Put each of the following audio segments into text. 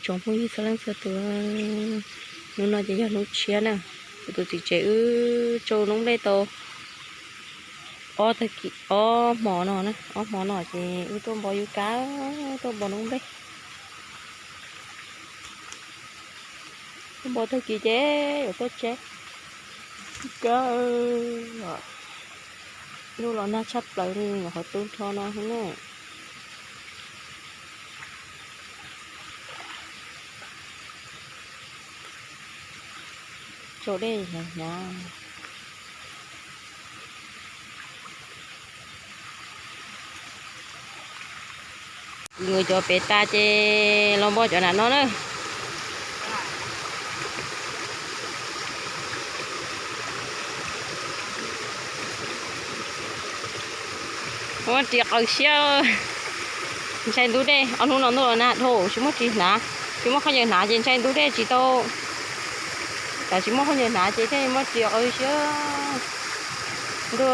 Tsoom phooj ywg txhua leej txhua tus, hnub no ces yog hnub tshiab na, kuv tus txiv tsev wb tsau noob nplej tau ob tag kis, ob hmo no na, ob hmo no ces wb tuaj npo yub kab, tuaj npo noob nplej. Tuaj npo tag kis ces yuav tuaj tseb yub kab. Ntuj los nag tshaj plaws li, qhov tu nrho no na. Tsau dej hnyav hnyav. Nkawd cov pem tas ces los npo cov nram no na. Muab ris qaws siab. Ntshai ntub dej, ob hnub no ntuj los nag dhau tsis muaj ris hnav, tsis muaj khaub ncaws hnav ces ntshai ntub dej tsis tau. Tam tsis muaj khaub ncaws hnav ces thiaj muab ris qaws siab. Ntuj,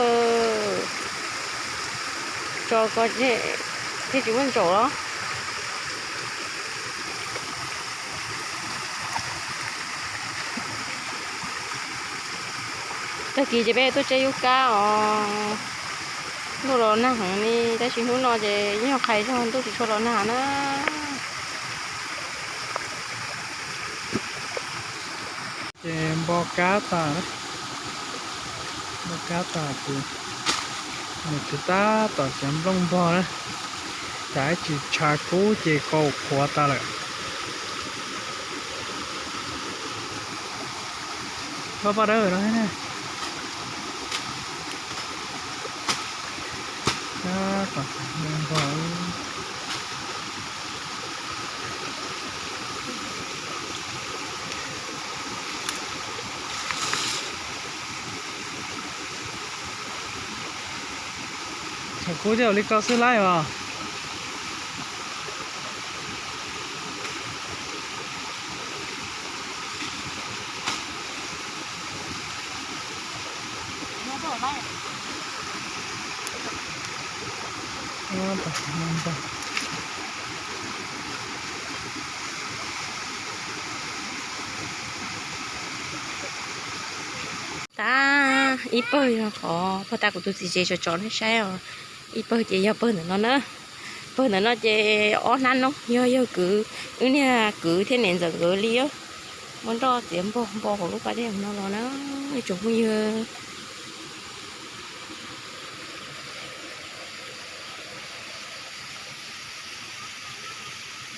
tso ko thiaj tsis muaj ntsaum los. Tag kis ces peb tuaj tseb yub kab os. Ntuj los nag heev li tab sis hnub no ces yeej yog qhais zog ntuj tsis tshua los nag na. Ces npo kab tas, npo kab tas ces nws tsis tab tom txiav nplooj npog na, cas ib tsis tshav kub ces qaug qhuav tas lawm. Pab pab dawb no ne. Tab tom txiav nplooj npog. Tshav kub thiaj ua li ko xwb laij os. Tab ib pawg yog qhov pog tas kuv tus txiv tsev tsom tsom nej saib os. Ib pawg ces yog pawg ntawm no na. Pawg ntawm no ces ob hnab noob yog yawg kwv, wb niag kwv thiab niam ntxawm nkawd li. Muab nroj txiav npog npo hauv lub pas dej no los na, tsoom phooj ywg.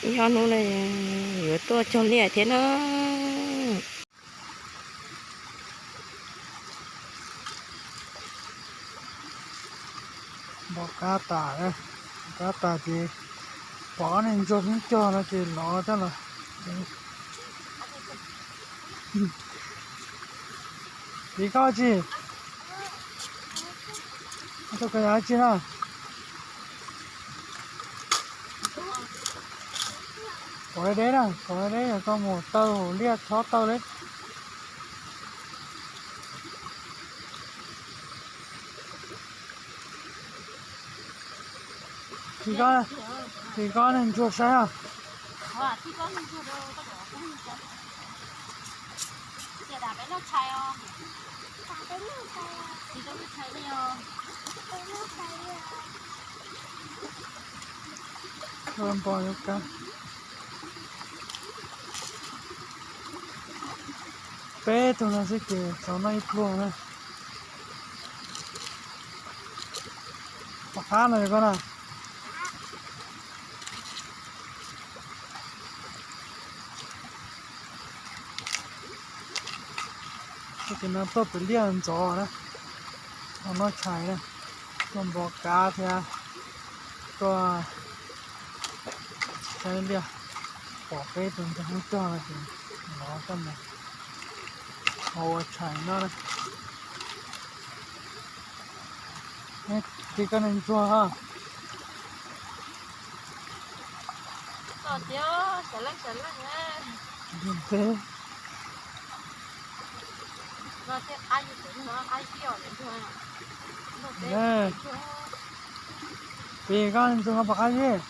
Ib ob hnub no yuav tuaj cog liaj thiab na. Npo kab tas, kab tas ces pom ob niag ntsuag hnub cog no ces lov coj los. Piv koj tsi? Koj tuaj koj yog dab tsi na? Kom deb na, kom deb, yog koj mus taw hauv liaj chob taw li. Tsis koj, tsis koj niag ntsuag saib os. Npo yuav kab. Peb tug no xwb ces txaus noj ib pluag na. Pom qab no koj na. Tus no tuaj pem liaj ntxov na, tuaj noj tshais na, tuaj npo kab thiab tuaj saib liaj. Pom peb tus ntsuag hnub cog no ces lov coj mus hau ua tshais noj na. Tis koj niag ntsuag ha. Ntsuag teb. Tis koj niag ntsuag no puas qab zib?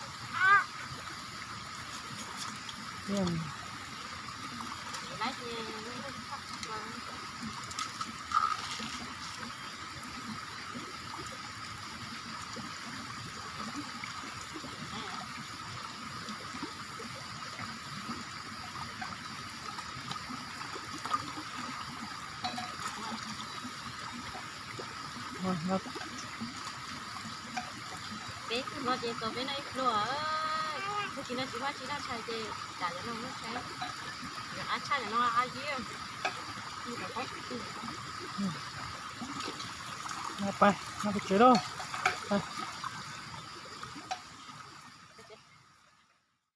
Peb tug no ces txog peb noj ib pluag, tag kis no tsis muaj tsis noj tshais ces tsam cov no noj tshais, qab tshaj cov no qab yib. Pais, no pes tsev lauj.